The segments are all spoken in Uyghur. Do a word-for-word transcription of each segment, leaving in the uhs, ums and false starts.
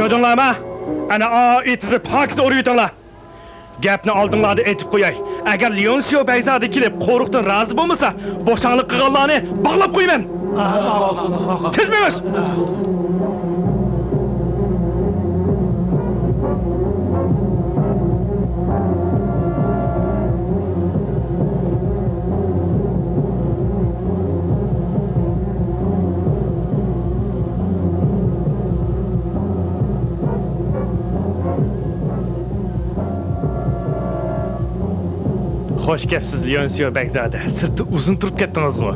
كۆردۈڭلارمۇ؟ ئەنە ئا ئېتىزى پاكىز ئۇرۇۋېتىڭلار. گەپنى ئالدىڭلاردا ئېيتىپ قوياي. ئەگەر ليونسيو بەگزادە كېلىپ قورۇقتىن رازى بولمىسا، بوشاڭلىق قىلغانلارنى باغلاپ قويىمەن. تېز مېڭىڭ! خوش كەپسىز، ليونسيو بەگزادە. سىرتتا ئۇزۇن تۇرۇپ كەتتىڭىزغۇ؟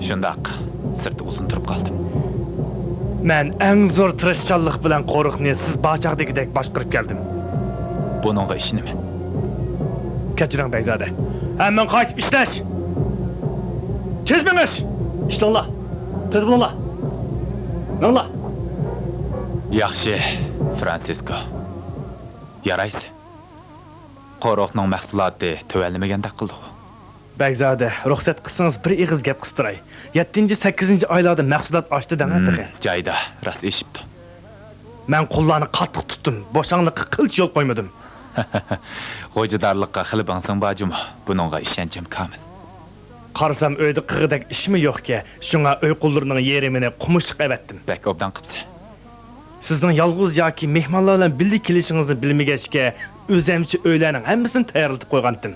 شۇنداق، سىرتتا ئۇزۇن تۇرۇپ قالدىم. مەن ئەڭ زور تىرىشچانلىق بىلەن قورۇقنى سىز بار چاغدىكىدەك باشقۇرۇپ كەلدىم. بۇنىڭغا ئىشىنىمەن. كەچۈرۈڭ، بەگزادە. ھەممىڭ قايتىپ ئىشلەش! تېز مېڭىش! ئىشلەڭلار! تېز بولۇڭلار! مېڭىڭلار! ياخشى، فرانسىسكو. يارايسەن. قورۇقنىڭ مەھسۇلاتى تۆۋەنلىمىگەندەك قىلدىغۇ. بەگزادە، رۇخسەت قىلسىڭىز بىر ئېغىز گەپ قىستۇراي. يەتتىنچى، سەككىزىنچى ئايلاردا مەھسۇلات ئاشتى دەڭە تېخى. جايىدا، راست ئېشىپتۇ. مەن قۇللارنى قاتتىق تۇتتۇم، بوشاڭلىققا قىلچە يول قويمىدىم. غوجىدارلىققا خېلى بەڭزىڭ بار جۇمۇ، بۇنىڭغا ئىشەنچىم كامىل. قارىسام، ئۆيدە قىلغۇدەك ئىشمۇ يوقكەن، شۇڭا ئۆي قۇللىرىنىڭ يېرىمىنى قومۇشلۇق ئەۋەتتىم. بەك ئوبدان قىپسەن. سىزنىڭ يالغۇز ياكى مېھمانلار بىلەن بىللە كېلىشىڭىزنى بىلمىگەچكە، ئۆزەمچە ئۆيلەرنىڭ ھەممىسىنى تەييارلىتىپ قويغانتىم.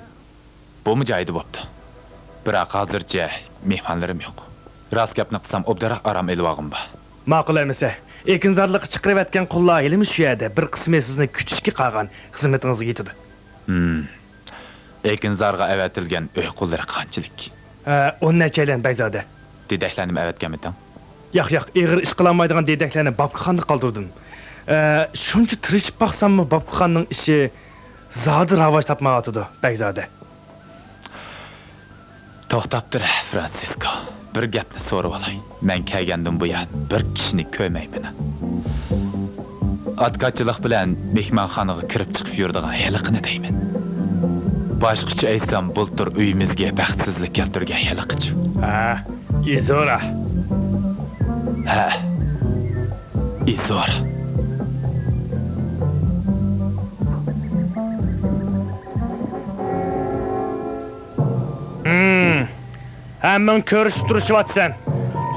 بۇمۇ جايىدا بوپتۇ. بىراق ھازىرچە مېھمانلىرىم يوق. راست گەپنى قىلسام، ئوبدانراق ئارام ئېلىۋالغۇم بار. ماقۇل ئەمىسە. ئېكىنزارلىققا چىقىرىۋەتكەن قۇللار ھېلىمۇ شۇ يەردە، بىر قىسمى سىزنى كۈتۈشكە قالغان، خىزمىتىڭىزگە يېتىدۇ. ھىم. ئېكىنزارغا ئەۋەتىلگەن ئۆي قۇللىرى قانچىلىك؟ ھە، ئون نەچچەيلەن، بەگزادە. دېدەكلەرنىمۇ ئەۋەتكەنمىدىڭ؟ ياق، ياق، ئېغىر ئىش قىلالمايدىغان دېدەكلەرنى بابكىخانىدا قالدۇردۇم. ئە، شۇنچە تىرىشىپ باقساممۇ، بابكىخانىنىڭ ئىشى زادى راۋاج تاپمايۋاتىدۇ، بەگزادە. توختاپ تۇر، فرانسىسكو. بىر گەپنى سورىۋالاي. مەن كەلگەندىن بۇيان بىر كىشىنى كۆرمەيمەن. ئاتكاچىلىق بىلەن مېھمانخانىغا كىرىپ چىقىپ يۈرىدىغان ھېلىقىنى دەيمەن. باشقىچە ئېيتسام، بۇلتۇر ئۆيىمىزگە بەختسىزلىك كەلتۈرگەن ھېلىقىچۇ. ھە، ئىزورا. ھە، ئىزورا. ھىم، ھەممىڭ كۆرۈشۈپ تۇرۇشۇۋاتىسەن.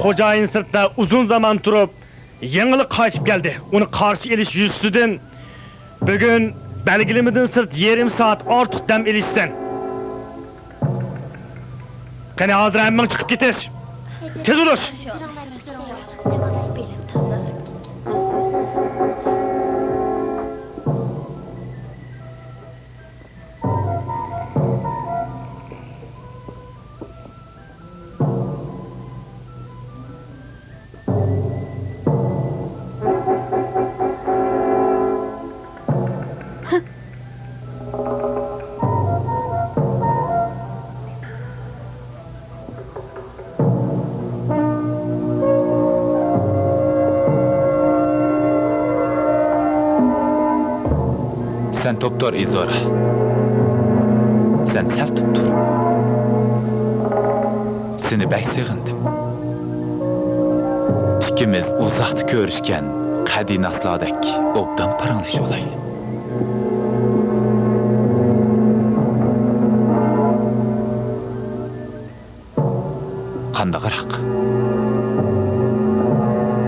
خوجايىن سىرتتا ئۇزۇن زامان تۇرۇپ، يېڭىلا قايتىپ كەلدى. ئۇنى قارشى ئېلىش يۈزىسىدىن بۈگۈن بەلگىلىمىدىن سىرت يېرىم سائەت ئارتۇق دەم ئېلىشىسەن. قېنى، ھازىر ھەممىڭ چىقىپ كېتىش. تېز بولۇش! سەن توپتۇر، ئىزورا. سەن سەل تۇرۇپ تۇر. سېنى بەك سېغىندىم. ئىككىمىز ئۇزاقتا كۆرۈشكەن قەدىناسلاردەك ئوبدان پاراڭلىشىۋالايلى. قانداقراق؟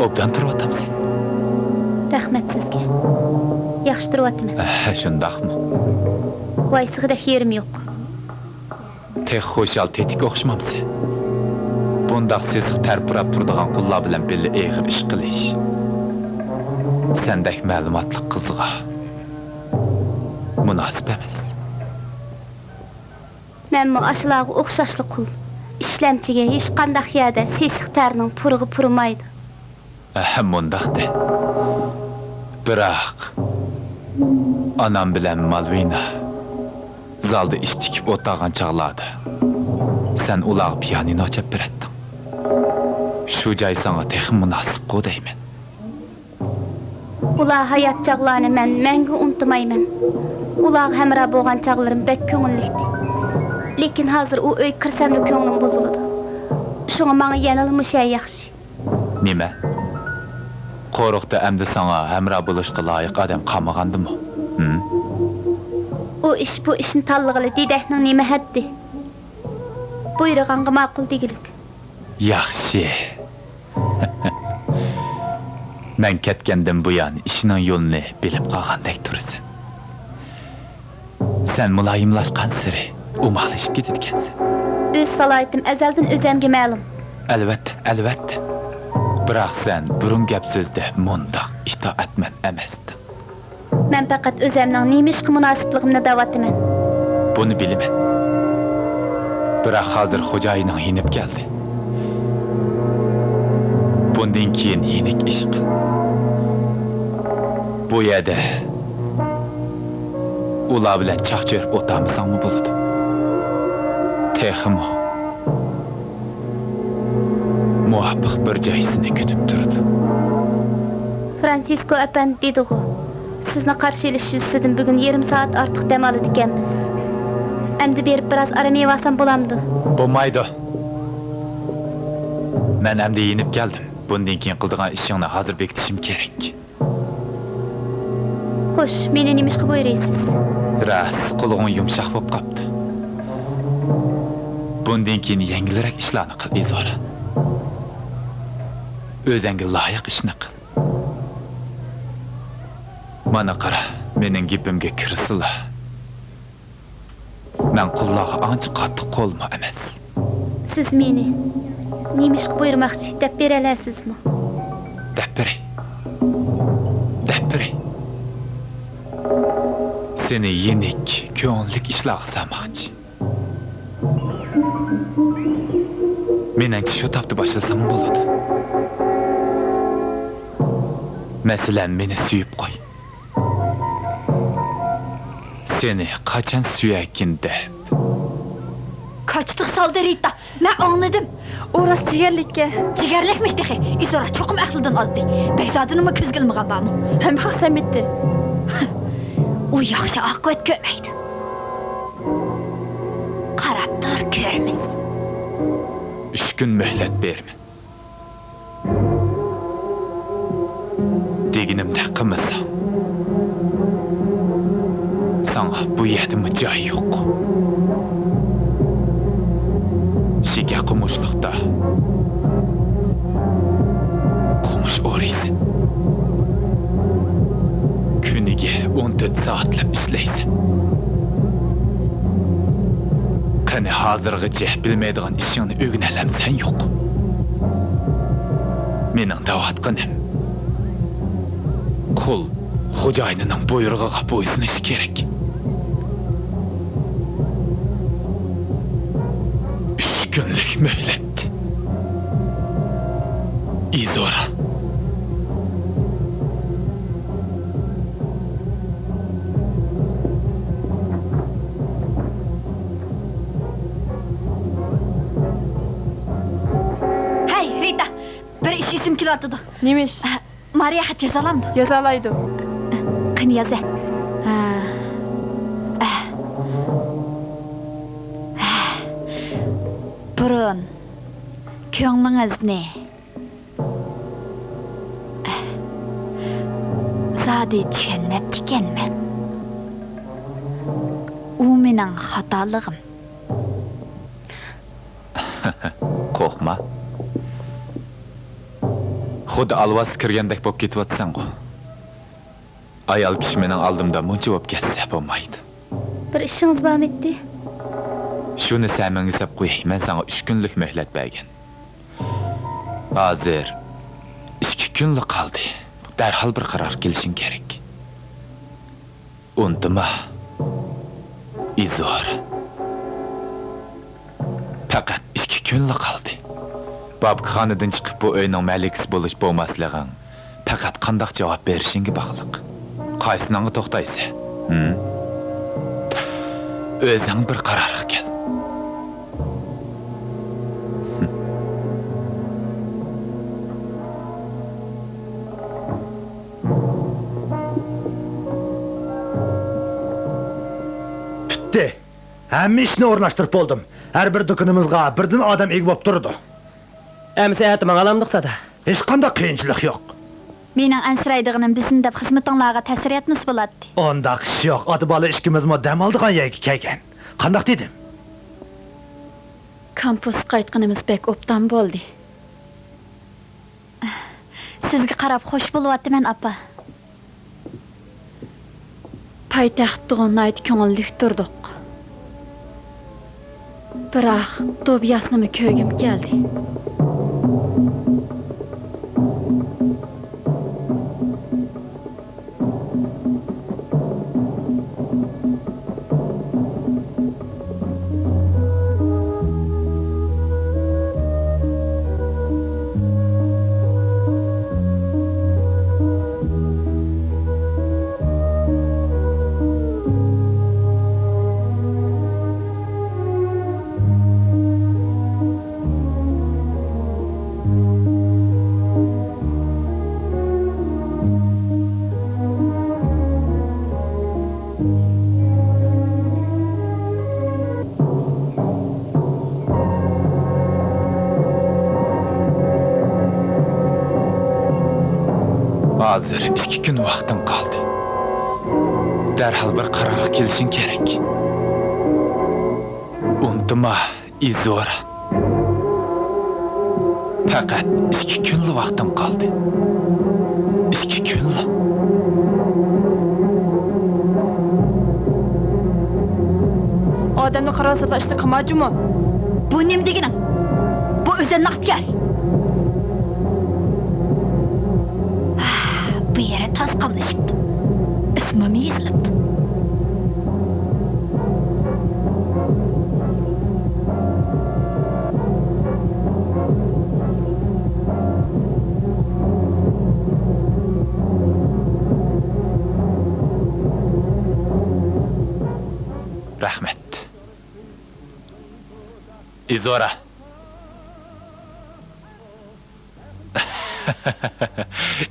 ئوبدان تۇرۇۋاتامسەن؟ رەھمەت سىزگە. ياخشى تۇرۇۋاتىمەن. ئەھە، شۇنداقمۇ؟ ۋايسىغىدەك يېرىم يوق. تېخى خۇشال تېتىككە ئوخشىمامسەن؟ بۇنداق سېسىق تەر پۇراپ تۇرىدىغان قۇللار بىلەن بىللە ئېغىر ئىش قىلىش سەندەك مەلۇماتلىق قىزغا مۇناسىپ ئەمەس. مەنمۇ ئاشۇلارغا ئوخشاشلا قۇل. ئىشلەمچىگە ھېچقانداق يەردە سېسىق تەرنىڭ پۇرىقى پۇرىمايدۇ. ئەھە، مۇنداق دە. بىراق، ئانام بىلەن مالۋىنا زالدا ئىش تىكىپ ئولتۇرغان چاغلاردا، سەن ئۇلارغا پىيانىنو چاپ بېرەتتىڭ. شۇ جاي ساڭا تېخىمۇ مۇناسىپقۇ دەيمەن. ئۇلار ھايات چاغلارنى مەن مەڭگۈ ئۇنتۇمايمەن. ئۇلارغا ھەمراھ بولغان چاغلىرىم بەك كۆڭۈللۈكتى. لېكىن ھازىر ئۇ ئۆيگە كىرسەملا كۆڭلۈم بۇزۇلىدۇ. شۇڭا ماڭا يەنىلا مۇشۇ ياخشى. نېمە؟ قورۇقتا ئەمدى ساڭا ھەمراھ بولۇشقا لايىق ئادەم قالمىغاندىمۇ؟ ھىم؟ ئۇ ئىش، بۇ ئىشنى تاللىغىلى دېدەكنىڭ نېمە ھەددى؟ بۇيرۇغانغا ماقۇل دېگۈلۈك. ياخشى. مەن كەتكەندىن بۇيان ئىشنىڭ يولىنى بىلىپ قالغاندەك تۇرىسەن. سەن مۇلايىملاشقانسېرى ئوماقلىشىپ كېتىدىكەنسەن. ئۆز سالاھىيىتىم ئەزەلدىن ئۆزەمگە مەلۇم. ئەلۋەتتە، ئەلۋەتتە. بىراق سەن بۇرۇن گەپ سۆزدە مۇنداق ئىتائەتمەن ئەمەستىڭ. مەن پەقەت ئۆزەمنىڭ نېمە ئىشقا مۇناسىپلىقىمنى دەۋاتىمەن. بۇنى بىلىمەن. بىراق ھازىر خوجايىنىڭ يېنىپ كەلدى. بۇندىن كېيىن يېنىك ئىش قىل. بۇ يەردە ئۇلار بىلەن چاقچۇرۇپ ئولتۇرمىساڭمۇ بولىدۇ. تېخىمۇ مۇۋاپىق بىر جاي سېنى كۈتۈپ تۇرىدۇ. فرانسىسكو ئەپەندى دېدىغۇ، سىزنى قارشى ئېلىش يۈزىسىدىن بۈگۈن يېرىم سائەت ئارتۇق دەم ئالىدىكەنمىز. ئەمدى بېرىپ بىراز ئارام ئېلىۋالسام بولامدۇ؟ بولمايدۇ. مەن ئەمدى يېنىپ كەلدىم. بۇندىن كېيىن قىلىدىغان ئىشىڭنى ھازىر بېكىتىشىم كېرەك. خوش، مېنى نېمە ئىشقا بۇيرۇيسىز؟ راست، قۇلىقىڭ يۇمشاق بولۇپ قاپتۇ. بۇندىن كېيىن يەڭگىلرەك ئىشلارنى قىل، ئىزورا. ئۆزەڭگە لايىق ئىشنى قىل. مانا قارا، مېنىڭ گېپىمگە كىرسىلا. مەن قۇللارغا ئانچە قاتتىق قولمۇ ئەمەس. سىز مېنى نېمە ئىشقا بۇيرۇماقچى دەپ بېرەلەيسىزمۇ؟ دەپ بېرەي. دەپ بېرەي. سېنى يېنىك، كۆڭۈللۈك ئىشلارغا سالماقچى. مېنىڭچە شۇ تاپتا باشلىساڭمۇ بولىدۇ. مەسىلەن، مېنى سۆيۈپ قوي. سېنى قاچان سۆيەركىن دەپ. كاچىتىغا سالدى رىتا. مەن ئاڭلىدىم. ئۇ راست جىگەرلىككەن. جىگەرلىكمىش تېخى. ئىزورا چوقۇم ئەقلىدىن ئازدى. بەگزادىنىمۇ كۆزگە ئىلمىغان بارمۇ؟ ھەممە خەق سەممىتتى. ئۇ ياخشى ئاقىۋەت كۆرمەيدۇ. قاراپ تۇر، كۆرىمىز. ئۈچ كۈن مۆھلەت بېرىمەن. دېگىنىمدەك قىلمىساڭ، ساڭا بۇ يەردىمۇ جاي يوق. شىكە قومۇشلۇقتا قومۇش ئورىيسەن. كۈنىگە ئون تۆت سائەتلەپ ئىشلەيسەن. قېنى، ھازىرغىچە بىلمەيدىغان ئىشىڭنى ئۆگىنەلەمسەن يوق؟ مېنىڭ دەۋاتقىنىم، قۇل خوجايىنىنىڭ بۇيرۇقىغا بويسۇنۇشى كېرەك. ئۈچ كۈنلۈك مۆھلەت. ئىزورا. ھەي، رىتا! بىر ئىش ئېسىمگە كېلىۋاتىدۇ. نېمە ئىش؟ ئە، مارىيا خەت يازالامدۇ؟ يازالايدۇ. قېنى يازە. ھە. ئە. كۆڭلىڭىزنى زادى چۈشەنمەپتىكەنمەن. ئۇ مېنىڭ خاتالىقىم. قورقما. خۇددى ئالۋاستى كىرگەندەك بولۇپ كېتىۋاتىسەنغۇ. ئايال كىشى مېنىڭ ئالدىمدا مۇنچە بولۇپ كەتسە بولمايدۇ. بىر ئىشىڭىز بارمىدى؟ شۇنى سەمىڭگە سەپ قوياي، مەن ساڭا ئۈچ كۈنلۈك مۆھلەت بەرگەن. ھازىر ئىككى كۈنلا قالدى. دەرھال بىر قارارغا كېلىشىڭ كېرەك. ئۇنتۇما، ئىزورا. پەقەت ئىككى كۈنلا قالدى. بابكىخانىدىن چىقىپ بۇ ئۆينىڭ مەلىكىسى بولۇش بولماسلىقىڭ پەقەت قانداق جاۋاب بېرىشىڭگە باغلىق. قايسىنىڭغا توختايسەن؟ ھىم؟ ئۆزۈڭ بىر قارارغا كەل. پۈتتى. ھەممە ئىشنى ئورۇنلاشتۇرۇپ بولدۇم. ھەر بىر دۇكىنىمىزغا بىردىن ئادەم ئىگە بولۇپ تۇرىدۇ. ئەمىسە ئەتە ماڭالامدۇق، دادا؟ ھېچقانداق قىيىنچىلىق يوق. مېنىڭ ئەنسىرەيدىغىنىم بىزنى دەپ خىزمىتىڭلارغا تەسىر يەتمىسە بولاتتى. ئۇنداق ئىش يوق. ئاتا-بالا ئىككىمىزمۇ دەم ئالىدىغان يەرگە كەلگەن. قانداق دېدىم؟ كامپۇسقا قايتقىنىمىز بەك ئوبدان بولدى. سىزگە قاراپ خوش بولۇۋاتىمەن، ئاپا. پايتەختتىغۇ ناھايىتى كۆڭۈللۈك تۇردۇق. بىراق، دوبياسنىمۇ كۆرگۈم كەلدى. ھازىر ئىككى كۈن ۋاقتىڭ قالدى. دەرھال بىر قارارغا كېلىشىڭ كېرەك. ئۇنتۇما، ئىزورا. پەقەت ئىككى كۈنلا ۋاقتىڭ قالدى. ئىككى كۈنلا. ئادەمنى قارا ساتا ئىشنى قىلما جۇمۇ. بۇ نېمە دېگىنىڭ؟ بۇ ئۆزەننىڭ ئىختىيارى. بۇ يەرى تاز قاملىشىپتۇ. ئىسمىمۇ يېزىلىپتۇ. رەھمەت. ئىزورا.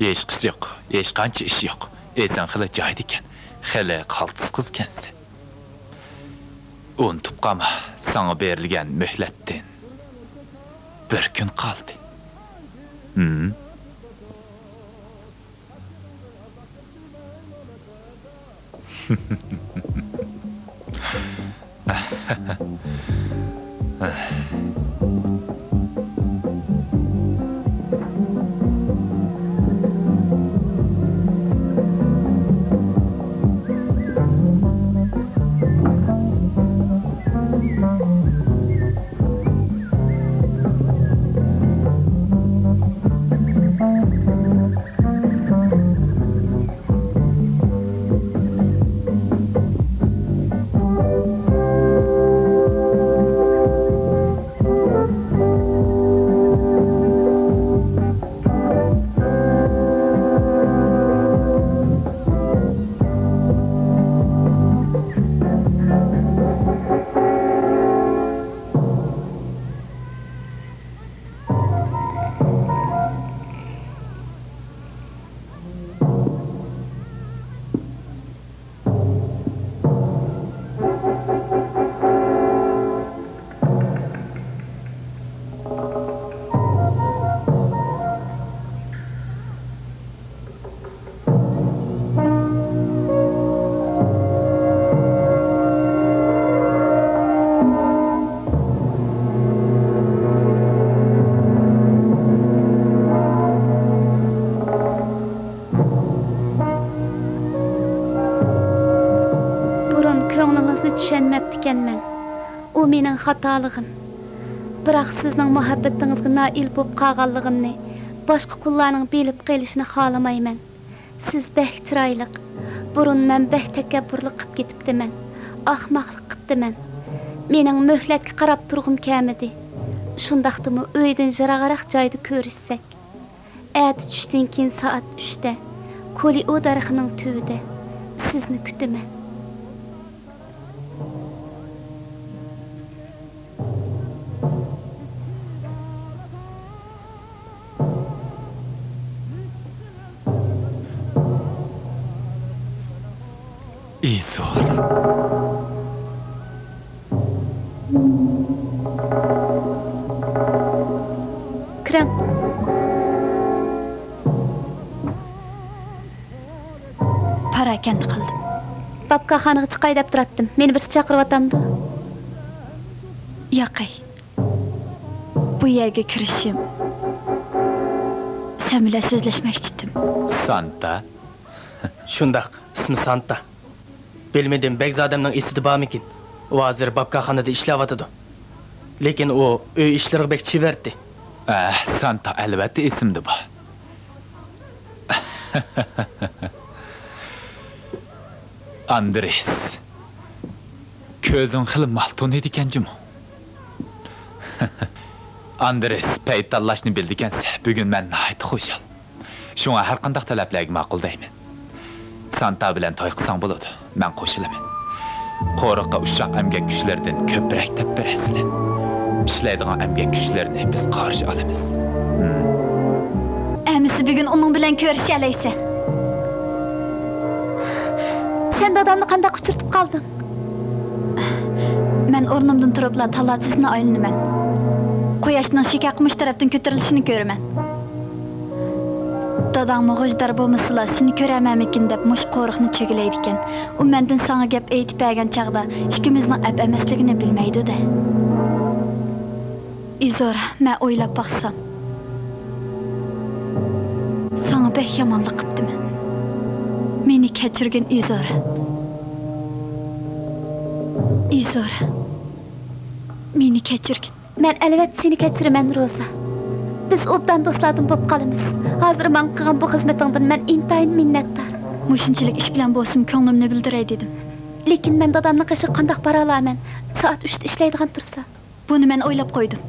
ھېچقىسى يوق، ھېچقانچە ئىش يوق. ئۆزۈڭ خېلى جايىدا ئىكەن، خېلى قالتىس قىزكەنسەن. ئۇنتۇپ قالما، ساڭا بېرىلگەن مۆھلەتتىن بىر كۈن قالدى. ھىم؟ كۆڭلىڭىزنى چۈشەنمەپتىكەنمەن. ئۇ مېنىڭ خاتالىقىم. بىراق سىزنىڭ مۇھەببىتىڭىزگە نائىل بولۇپ قالغانلىقىمنى باشقا قۇللارنىڭ بىلىپ قېلىشىنى خالىمايمەن. سىز بەك چىرايلىق. بۇرۇن مەن بەك تەكەببۇرلۇق قىپ كېتىپتىمەن. ئاخماقلىق قىپتىمەن. مېنىڭ مۆھلەتكە قاراپ تۇرغۇم كەلمىدى. شۇنداقتىمۇ ئۆيدىن يىراقراق جايدا كۆرۈشسەك. ئەتە چۈشتىن كېيىن سائەت ئۈچتە كولىئو دەرىخىنىڭ تۈۋىدە سىزنى كۈتىمەن. ئىزور. كىرىڭ. پاراكەندە قىلدىم. بابكاخانىغا چىقاي دەپ تۇراتتىم. مېنى بىرسى چاقىرىۋاتامدۇ؟ ياقەي. بۇ يەرگە كىرىشىم، سەن بىلەن سۆزلەشمەكچى ئىدىم. سانتا؟ شۇنداق، ئىسمى سانتا. بىلمىدىم، بەگزادەمنىڭ ئېسىدە بارمىكىن؟ ئۇ ھازىر بابكاخانىدا ئىشلەۋاتىدۇ. لېكىن ئۇ ئۆي ئىشلىرىغا بەك چېۋەرتتى. ئەھ، سانتا ئەلۋەتتە ئېسىمدە بار. ئاندرېس، كۆزۈڭ خېلى مال تونۇيدىكەن جۇمۇ. ئاندرېس، پەيت تاللاشنى بىلىدىكەنسەن، بۈگۈن مەن ناھايىتى خۇشال. شۇڭا ھەرقانداق تەلەپلەرگە ماقۇل دەيمەن. سانتا بىلەن توي قىلساڭ بولىدۇ، مەن قوشۇلىمەن. قورۇققا ئۇششاق ئەمگەك كۈچلىرىدىن كۆپرەك تەپ بېرەرسىلەر. ئىشلەيدىغان ئەمگەك كۈچلىرىنى بىز قارشى ئالىمىز. ھىم. ئەمىسە بۈگۈن ئۇنىڭ بىلەن كۆرۈشەلەيسەن. سەن دادامنى قانداق ئۇچرىتىپ قالدىڭ؟ مەن ئورنۇمدىن تۇرۇپلا تالا تۈزنى ئايلىنىمەن. قۇياشنىڭ شىكاق مۇشۇ تەرەپتىن كۆتۈرۈلۈشىنى كۆرىمەن. داداڭمۇ غۇژدار بولمىسىلا، سېنى كۆرەرمەنمىكىن دەپ مۇشۇ قورۇقنى چۆگىلەيدىكەن. ئۇ مەندىن ساڭا گەپ ئېيتىپ بەرگەن چاغدا ئىككىمىزنىڭ ئەپ ئەمەسلىكىنى بىلمەيدۇ-دە. ئىزورا، مەن ئويلاپ باقسام، ساڭا بەك يامانلىق قىپتىمەن. مېنى كەچۈرگىن، ئىزورا. ئىزورا، مېنى كەچۈرگىن. مەن ئەلۋەتتە سېنى كەچۈرىمەن، روزا. بىز ئوبدان دوستلاردىن بولۇپ قالىمىز. ھازىر ماڭا قىلغان بۇ خىزمىتىڭدىن مەن ئىنتايىن مىننەتدار. مۇشۇنچىلىك ئىش بىلەن بولسىمۇ كۆڭلۈمنى بىلدۈرەي دېدىم. لېكىن مەن دادامنىڭ قېشىغا قانداق بارالارمەن؟ سائەت ئۈچتە ئىشلەيدىغان تۇرسا. بۇنى مەن ئويلاپ قويدۇم.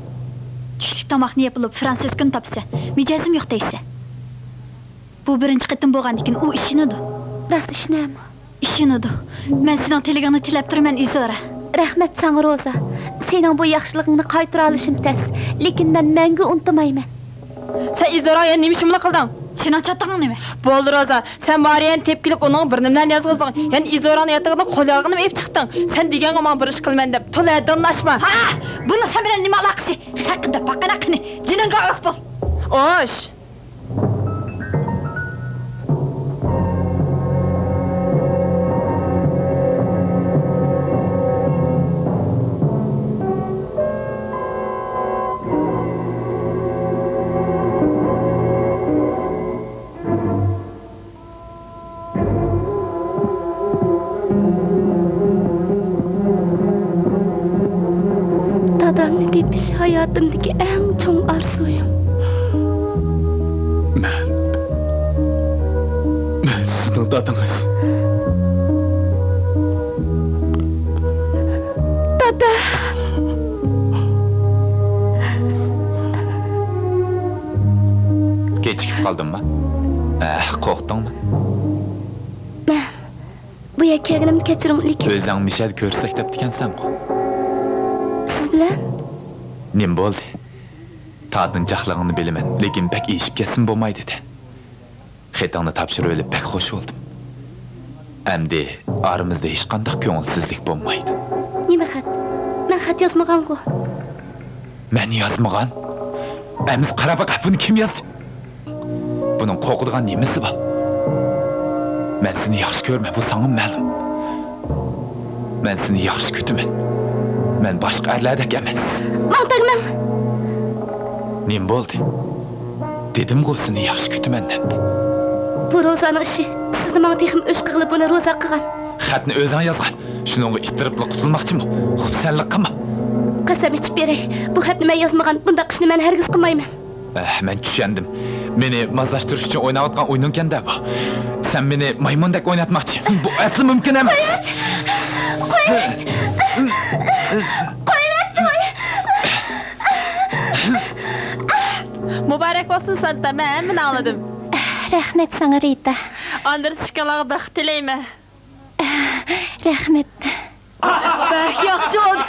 چۈشلۈك تاماقنى يەپ بولۇپ، فرانسىسكونى تاپىسەن. مىجەزىم يوق دەيسەن. بۇ بىرىنچى قېتىم بولغاندىكىن ئۇ ئىشىنىدۇ. راست ئىشىنەمۇ؟ ئىشىنىدۇ. مەن سېنىڭ تىلىكىڭنى تىلەپ تۇرىمەن، ئىزورا. رەھمەت ساڭا، روزا. سېنىڭ بۇ ياخشىلىقىڭنى قايتۇرالىشىم تەس، لېكىن مەن مەڭگۈ ئۇنتۇمايمەن. سەن ئىزوراغا يەنە نېمە ئىشىملا قىلدىڭ؟ سېنىڭ چاتىقىڭ نېمە؟ بولدى، روزا. سەن مارىيەنى تېپىپ كېلىپ، ئۇنىڭغا بىر نېمىلەرنى يازغۇزدۇڭ. يەنە ئىزوراغا ياتىقىدىن قول يالغىنىمۇ ئېلىپ چىقتىڭ. سەن دېگەنگە ماڭا بىر ئىش قىلىمەن دەپ، تولا ھەددىڭدىن ئاشما. ھا! بۇنىڭ سەن بىلەن نېمە ئالاقىسى؟ ھەققىدە باققىنا قېنى، جېنىڭغا ئۆف بول. ئوش! دادامنى تېپىش ھاياتىمدىكى ئەڭ چوڭ ئارزۇيۇم. مەن، مەن سىزنىڭ دادىڭىز. دادا! كېچىكىپ قالدىممۇ؟ ئەھ، قورقتۇڭمۇ؟ مەن بۇ يەرگە كەلگىنىمنى كەچۈرۈڭ، لېكىن. ئۆزۈڭ مىشەل كۆرۈشسەك دەپتىكەنسەنغۇ. سىز بىلەن؟ نېمە بولدى؟ تارتىنچاقلىقىڭنى بىلىمەن، لېكىن بەك ئېشىپ كەتسىمۇ بولمايدۇ-دە. خېتىڭنى تاپشۇرۇۋېلىپ بەك خۇش بولدۇم. ئەمدى ئارىمىزدا ھېچقانداق كۆڭۈلسىزلىك بولمايدۇ. نېمە خەت؟ مەن خەت يازمىغانغۇ. مەن يازمىغان؟ ئەمىسە قاراپ بېقە، بۇنى كىم يازدى؟ بۇنىڭ قورقىدىغان نېمىسى بار؟ مەن سېنى ياخشى كۆرىمەن، بۇ ساڭىمۇ مەلۇم. مەن سېنى ياخشى كۈتىمەن. مەن باشقا ئەرلەردەك ئەمەس. ماڭا تەگمەڭ! نېمە بولدى؟ دېدىمغۇ، سېنى ياخشى كۈتىمەن دەپ. بۇ روزانىڭ ئىشى. سىزنى ماڭا تېخىمۇ ئۆچ قىلغىلى، بۇنى روزا قىلغان. خەتنى ئۆزۈڭ يازغان. شۇنىڭغا ئىتتىرىپلا قۇتۇلماقچىمۇ؟ خۇپسەنلىك قىلما. قەسەم ئىچىپ بېرەي، بۇ خەتنى مەن يازمىغان، بۇنداق ئىشنى مەن ھەرگىز قىلمايمەن. ئەھ، مەن چۈشەندىم. مېنى مازلاشتۇرۇش ئۈچۈن ئويناۋاتقان ئويۇنۇڭكەن-دە بۇ. سەن مېنى مايمۇندەك ئويناتماقچى. بۇ ئەسلى مۇمكىن ئەمەس. قويۇۋەت! قويۇۋەت! قويۇۋەت! مۇبارەك بولسۇن، سانتا، مەن ھەممىنى ئاڭلىدىم. رەھمەت ساڭا، رىتا. ئاندرېس ئىككىڭلارغا بەخت تىلەيمەن. رەھمەت. بەك ياخشى بولدى.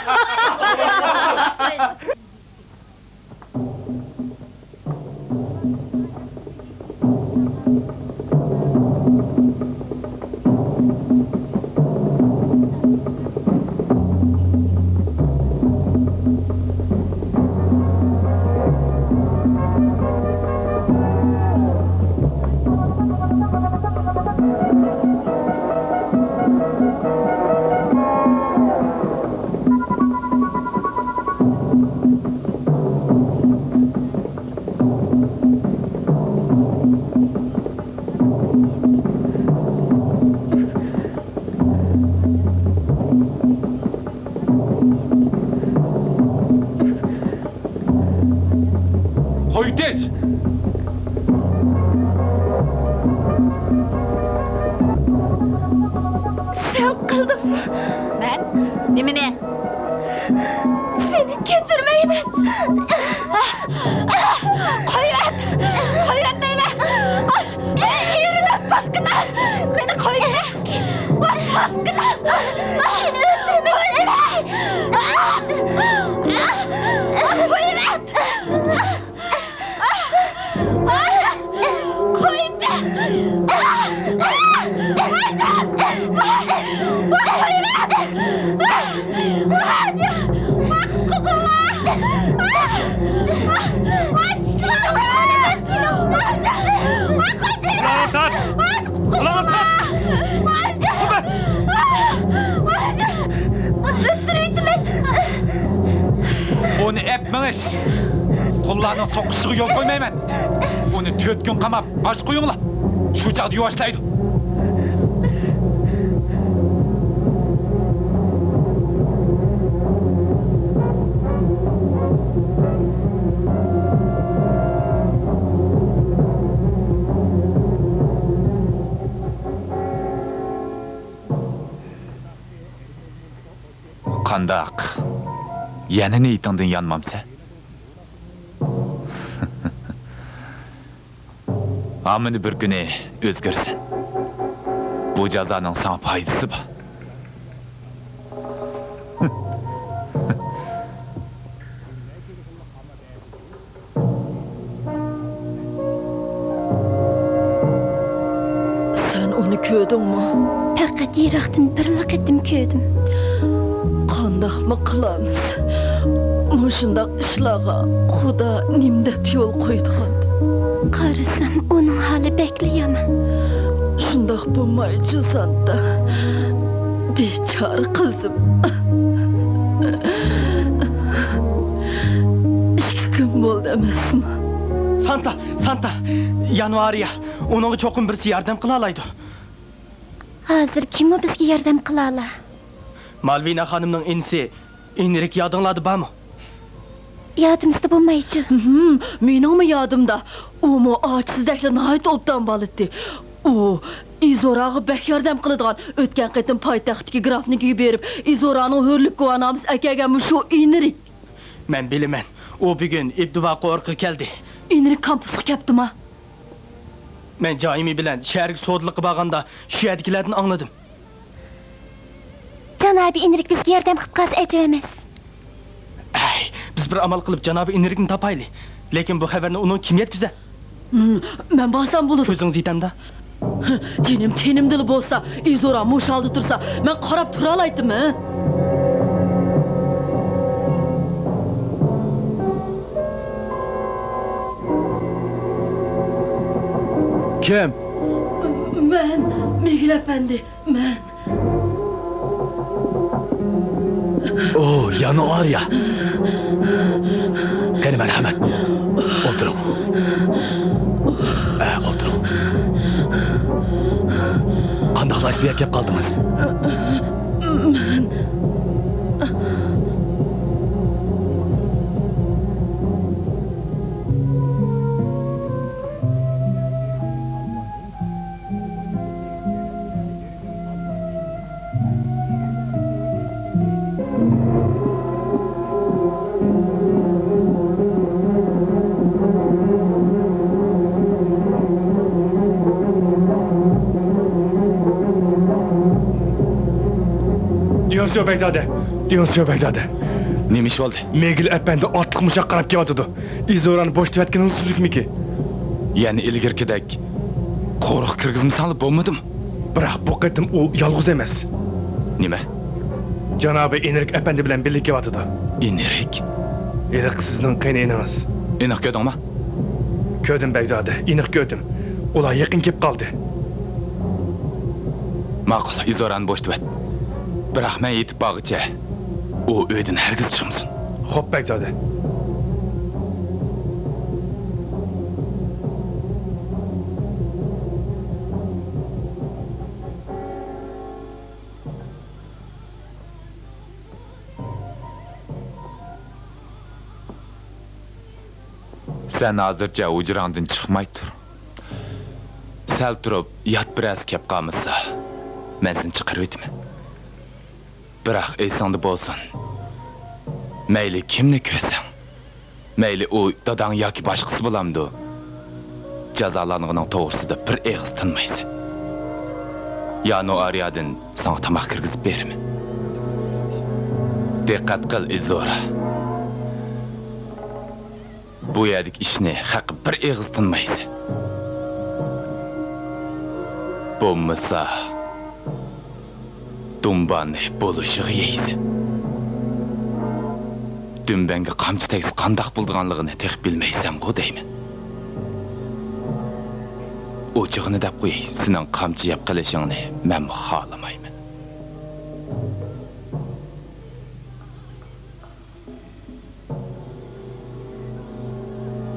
قويۇۋېتىش! سەن قىلدىڭمۇ؟ مەن؟ نېمىنى؟ سېنى كەچۈرمەيمەن. قويۇۋەت! قويۇۋەت دەيمەن! ئېرىمەس پاسكىنا! مېنى قويۇۋەت! ۋاي پاسكىنا! سېنى ئۆلتۈرمەيمەن! قويۇۋەت! قويۇپ بەر! قۇلىقىنى تارت! قۇلىقىنى تارت! ئۇنى ئەپ مېڭىش! قۇللارنىڭ سوقۇشىغا يول قويمايمەن! ئۇنى تۆت كۈن قاماپ، ئاچ قويۇڭلار! شۇ چاغدا يۇۋاشلايدۇ! قانداق؟ يەنە نىيىتىڭدىن يانمامسەن؟ ھامىنى بىر كۈنى ئۆزگىرىسەن. بۇ جازانىڭ ساڭا پايدىسى بار. سەن ئۇنى كۆردۈڭمۇ؟ پەقەت يىراقتىن بىرلا قېتىم كۆردۈم. قانداقمۇ قىلامىز؟ مۇشۇنداق ئىشلارغا خۇدا نېمە دەپ يول قويىدىغاندۇ؟ قارىسام، ئۇنىڭ ھالى بەكلا يامان. شۇنداق بولمايچۇ، سانتا. بىچارە قىزىم. ئىككى كۈن بولدى ئەمەسمۇ؟ سانتا، سانتا! يانۋارىيا! ئۇنىڭغا چوقۇم بىرسى ياردەم قىلالايدۇ. ھازىر كىممۇ بىزگە ياردەم قىلالا؟ مالۋىنا خانىمنىڭ ئىنىسى ئېنرىك يادىڭلاردا بارمۇ؟ يادىمىزدا بولمايچۇ؟ ھىم، مېنىڭمۇ يادىمدا. ئۇمۇ ئاچىسىدەكلا ناھايىتى ئوبدان بالا ئىدى. ئۇ ئىزوراغا بەك ياردەم قىلىدىغان، ئۆتكەن قېتىم پايتەختتىكى گرافنىڭكىگە بېرىپ، ئىزورانىڭ ھۆرلۈك گۇۋاھنامىسى ئەكەلگەنمۇ شۇ ئېنرىك. مەن بىلىمەن، ئۇ بۈگۈن ئىبدىۋا قورۇقىغا كەلدى. ئېنرىك كامپۇسقا كەپتىما؟ مەن جايىمى بىلەن شەھەرگە سودىلىققا بارغاندا شۇ يەردىكىلەردىن ئاڭلىدىم. جانابىي ئېنرىك بىزگە ياردەم قىلىپ قالسا ئەجەب ئەمەس. ئەي، بىز بىر ئامال قىلىپ جانابىي ئېنرىكنى تاپايلى. لېكىن بۇ خەۋەرنى ئۇنىڭغا كىم يەتكۈزە؟ ھىم، مەن بارسام بولىدۇ. كۆزىڭىز يېتەمدۇ؟ جېنىم تېنىمدىلا بولسا، ئىزورا مۇشۇ ھالدا تۇرسا، مەن قاراپ تۇرالايتتىممۇ؟ كىم؟ مەن، مىگېل ئەپەندى، مەن. ئۇ، يانۋارىيا. قېنى، مەرھەمەت. ئولتۇرۇڭ. ئە، ئولتۇرۇڭ. قانداقلا ئىش بۇ يەرگە كەپ قالدىڭىز؟ مەن. リオンスيو بەگزادە، ليونسيو بەگزادە. نېمە ئىش بولدى؟ مېگىل ئەپەندى ئاتلىق مۇشۇ ياققا قاراپ كېلىۋاتىدۇ. ئىزورانى بوشىتىۋەتكىنىڭىز تۈزۈكمىكى؟ يەنە ئىلگىرىكىدەك قورۇق كىرگۈزمىسەڭلار بولمىدىمۇ؟ بىراق بۇ قېتىم ئۇ يالغۇز ئەمەس. نېمە؟ جانابى ئېنرىك ئەپەندى بىلەن بىللە كېلىۋاتىدۇ. ئېنرىك؟ ھېلىقى سىزنىڭ قېينىئىنىڭىز. ئېنىق كۆردۈڭمۇ؟ كۆردۈم، بەگزادە، ئېنىق كۆردۈم. ئۇلار يېقىن كېلىپ قالدى. ماقۇل، ئىزورانى بوشىتىۋەت. بىراق مەن يېتىپ بارغۇچە ئۇ ئۆيدىن ھەرگىز چىقمىسۇن. خوپ، بەگزادە. سەن ھازىرچە ھۇجراڭدىن چىقماي تۇر. سەل تۇرۇپ يات بىرەرسى كەپ قالمىسا، مەن سېنى چىقىرىۋېتىمەن. بىراق ئېسىڭدە بولسۇن، مەيلى كىمنى كۆرسەڭ، مەيلى ئۇ داداڭ ياكى باشقىسى بولامدۇ، جازالانغىنىڭ توغرىسىدا بىر ئېغىز تىنمايسەن. يانۇئارىيادىن ساڭا تاماق كىرگۈزۈپ بېرىمەن. دىققەت قىل، ئىزورا. بۇ يەردىكى ئىشنى خەققە بىر ئېغىز تىنمايسەن. بولمىسا، دۇمبانى بولۇشىغا يەيسەن. دۈمبەڭگە قامچا تەگسە قانداق بولىدىغانلىقىنى تېخى بىلمەيسەنغۇ دەيمەن. ئوچۇقىنى دەپ قوياي، سېنىڭ قامچا يەپ قېلىشىڭنى مەنمۇ خالىمايمەن.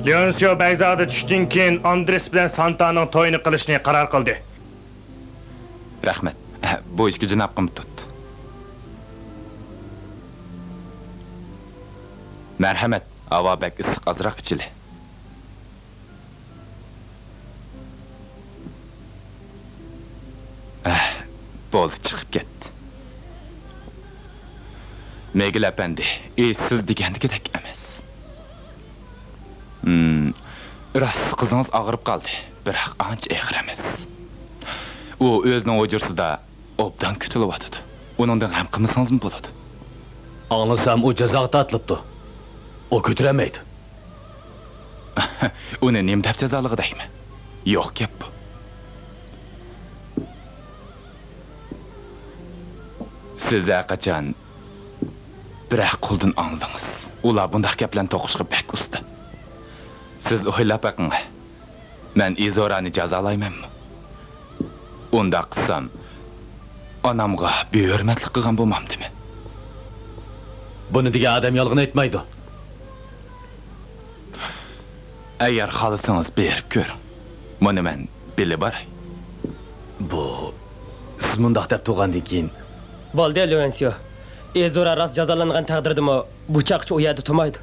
ليونسيو بەگزادە چۈشتىن كېيىن ئاندرېس بىلەن سانتانىڭ تويىنى قىلىشنى قارار قىلدى. رەھمەت. بۇ ئىككى جانابقىمۇ تۇت. مەرھەمەت، ھاۋا بەك ئىسسىق، ئازراق ئىچىلى. ئەھ، بولدى، چىقىپ كەتتى. مېگىل ئەپەندى، ئىش سىز دېگەندىكىدەك ئەمەس. ھىم، راست، قىزىڭىز ئاغرىپ قالدى، بىراق ئانچە ئېغىر ئەمەس. ئۇ ئۆزىنىڭ ھۇجرىسىدا ئوبدان كۈتۈلۈۋاتىدۇ. ئۇنىڭدىن غەم قىلمىسىڭىزمۇ بولىدۇ. ئاڭلىسام، ئۇ جازاغا تارتىلىپتۇ. ئۇ كۆتۈرەلمەيدۇ. ئۇنى نېمە دەپ جازالىغۇ دەيمەن؟ يوق گەپ بۇ. سىز ھەرقاچان بىرەر قۇلدىن ئاڭلىدىڭىز. ئۇلار بۇنداق گەپ بىلەن توقۇشقا بەك ئۇستا. سىز ئويلاپ بېقىڭ. مەن ئىزورانى جازالايمەنمۇ؟ ئۇنداق قىلسام، ئانامغا بىھۆرمەتلىك قىلغان بولمامدىمەن؟ بۇنى دېگەن ئادەم يالغان ئېيتمايدۇ. ئەگەر خالىسىڭىز بېرىپ كۆرۈڭ. مۇنى مەن بىلە باراي. بۇ، سىز مۇنداق دەپ تۇرغاندىن كېيىن. بولدى، لوئېنسىيو. ئىزورا راست جازالانغان تەقدىردىمۇ، بۇ چاغقىچە ئۇ يەردە تۇرمايدۇ.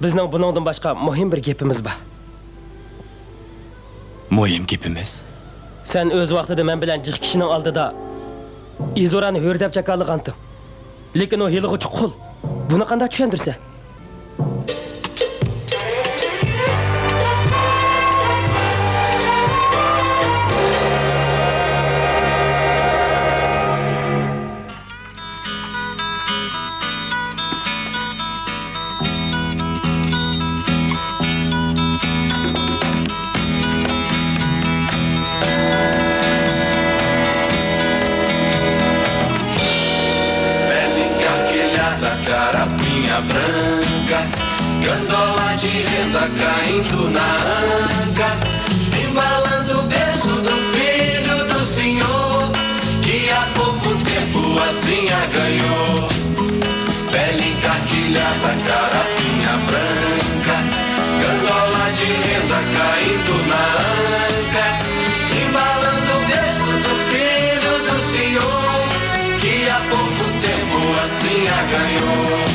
بىزنىڭ بۇنىڭدىن باشقا مۇھىم بىر گېپىمىز بار. مۇھىم گېپىمىز؟ سەن ئۆز ۋاقتىدا مەن بىلەن جىق كىشىنىڭ ئالدىدا ئىزورانى ھۆر دەپ جاكارلىغانتىڭ. لېكىن ئۇ ھېلىغۇچە قۇل. بۇنى قانداق چۈشەندۈرىسەن؟ Pé lindo, carquilhada, carapinha branca, gandola de renda caindo na anca, embalando o berço do filho do senhor, que há pouco tempo assim a ganhou. Pele encarquilhada, carapinha branca, gandola de renda caindo na anca, embalando o berço do filho do senhor, que há pouco يەنە يوق.